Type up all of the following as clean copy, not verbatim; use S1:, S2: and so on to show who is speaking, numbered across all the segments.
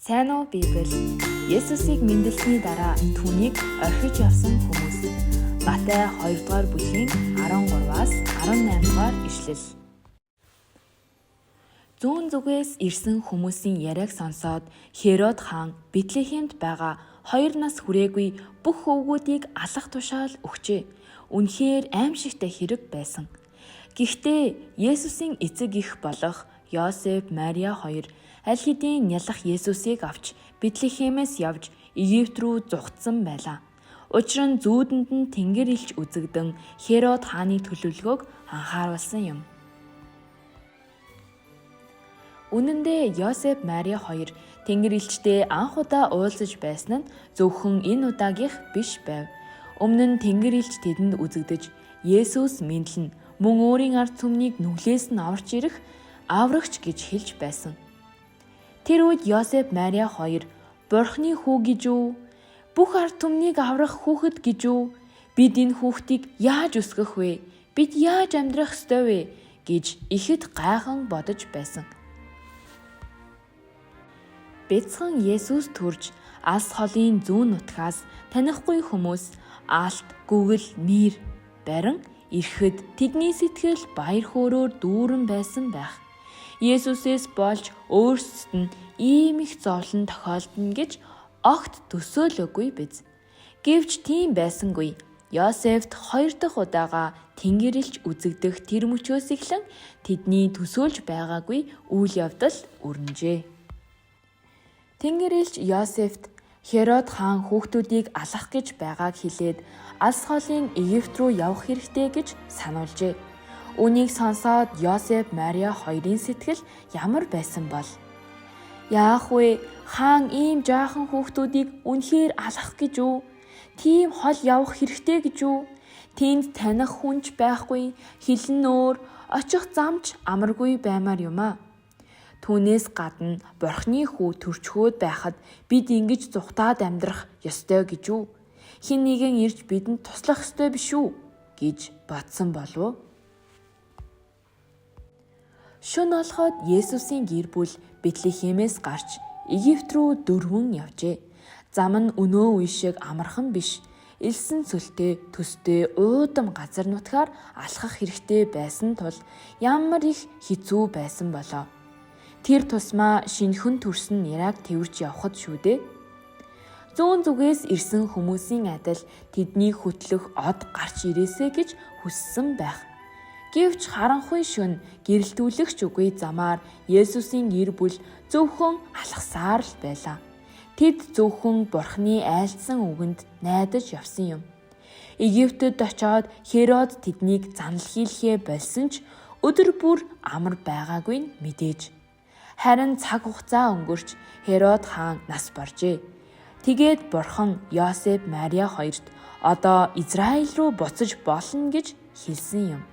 S1: Сайн уу, Библи? Есүсийг мэндэлсний дараа түүнийг орхиж явсан хүмүүс. Матай 2 дугаар бүлгийн 13-аас 18 дугаар ишлэл. Зүүн зүгээс ирсэн хүмүүсийн яриаг сонсоод Херод хаан Бэтлехемд байгаа 2 нас хүрээгүй бүх хөвгүүдийг алах тушаал өгчээ. Үнэхээр аимшигтай хэрэг байсан. Гэхдээ Есүсийн эцэг эх болох Йосеф, Мария хоёр аль хэдийн нялх Есүсийг авч Бэтлехемээс явж Египт рүү зугтсан байлаа. Учир нь зүүдэнд нь тэнгэр элч үзэгдэн Херод хааны төлөвлөгөөг анхааруулсан юм. Үнэн дээр Йосеф, Мария хоёр тэнгэр элчтэй анх удаа уулзаж байсан нь зөвхөн энэ удаагийнх биш байв. Өмнө нь тэнгэр элч тэдэнд үзэгдэж Есүс мэдлэн мөн өөрийн ард түмнийг нүглээс нь аварч ирэх аврагч гэж хэлж байсан. Тэр үед Йосеф, Мария хоёр Бурхны хүү гэж үү? Бүх ард түмнийг аврах хүүхэд гэж үү? Бид энэ хүүхдийг яаж өсгөх вэ? Бид яаж амьдрах ёстой вэ? гэж ихэд гайхан бодож байсан. Бяцхан Есүс төрж алс холын зүүн нутгаас танихгүй хүмүүс алт, гүгэл, мир барин ирэхэд тэдний сэтгэл баяр хөөрөөр дүүрэн байсан байх. Есүсээс болж өөрсдөд нь ийм их зовлон тохиолдоно гэж огт төсөөлөөгүй биз. Гэвч тийм байсангүй. Йосефт хоёр дахь удаага тэнгэр элч үзэгдэх тэр мөчөөс эхлэн тэдний төсөөлж байгаагүй үйл явдал өрнөжээ. Тэнгэр элч Йосефт Херод хаан хүүхдүүдийг алах гэж байгааг хэлээд алс холын Египт рүү явах хэрэгтэй гэж сануулжээ. Үүнийг сонсоод Йосеф, Мария хоёрын сэтгэл ямар байсан бол? Яах вэ? Хаан ийм жаахан хүүхдүүдийг үнэхээр алах гэж үү? Тийм хол явах хэрэгтэй гэж үү? Тэнд таних хүн ч байхгүй, хэл нь өөр, очих зам ч амаргүй баймаар юм аа. Түүнээс гадна Бурхны хүү төрчхөөд байхад бид ингэж зугтаад амьдрах ёстой гэж үү? Хэн нэгэн ирж бидэнд туслах ёстой биш үү гэж бодсон болов уу? Шөнө болоход Есүсийн гэр бүл Бэтлехемээс гарч Египт рүү дөрвөн явжээ. Зам нь өнөө үе шиг амархан биш. Элсэн цөлтэй төстэй уудам газар нутгаар алхах хэрэгтэй байсан тул ямар их хэцүү байсан болоо. Тэр тусмаа шинэхэн төрсөн нэраг тэвэрч явхад шүү дээ. Зүүн зүгээс ирсэн хүмүүсийн адил тэднийг хөтлөх од гарч ирээсэй гэж хүссэн байх. Гэвч харанхуй шөнө гэрэлтүүлэх ч үгүй замаар Есүсийн гэр бүл зөвхөн алхасаар л байлаа. Тэд зөвхөн Бурхны айлдсан үгэнд найдаж явсан юм. Египтэд очоод Херод тэднийг занал хийлгэхээ болсон ч өдөр бүр амар байгаагүй нь мэдээж. Харин цаг хугацаа өнгөрч Херод хаан нас баржээ. Тэгээд Бурхан Йосеф, Мария хоёрт одоо Израиль руу буцаж болно гэж хэлсэн юм.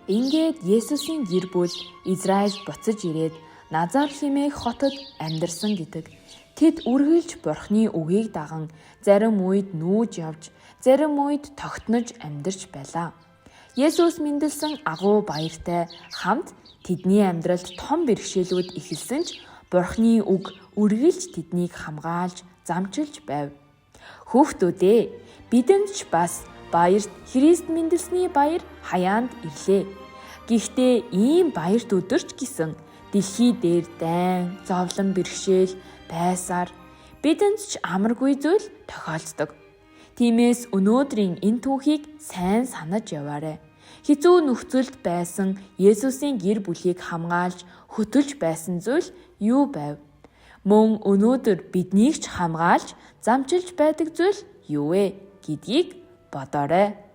S1: Ингээд Есүсийн гэр бүл Израильд буцаж ирээд Назар хэмээх хотод амьдарсан гэдэг. Тэд үргэлж Бурхны үгийг даган зарим үед нүүж явж, зарим үед тогтнож амьдарч байлаа. Есүс мэндэлсэн агуу баяртай хамт тэдний амьдралд том бэрхшээлүүд эхэлсэн ч Бурхны үг үргэлж тэднийг хамгаалж, замчилж байв. Хүүхдүүд ээ, бидэнд ч бас баярт Христ мэндэлсний баяр хаяанд ирлээ. Гэхдээ ийм баярт өдөрч гэсэн дэлхий дээр дайн, зовлон бэрхшээл байсаар бидэнд ч амаргүй зүйл тохиолддог. Тиймээс өнөөдрийн энэ түүхийг сайн санаж яваарай. Хэцүү нөхцөлд байсан Есүсийн гэр бүлийг хамгаалж хөтөлж байсан зүйл юу байв? Мөн өнөөдөр биднийг ч хамгаалж замчилж байдаг зүйл юу вэ гэдгийг бодоорой.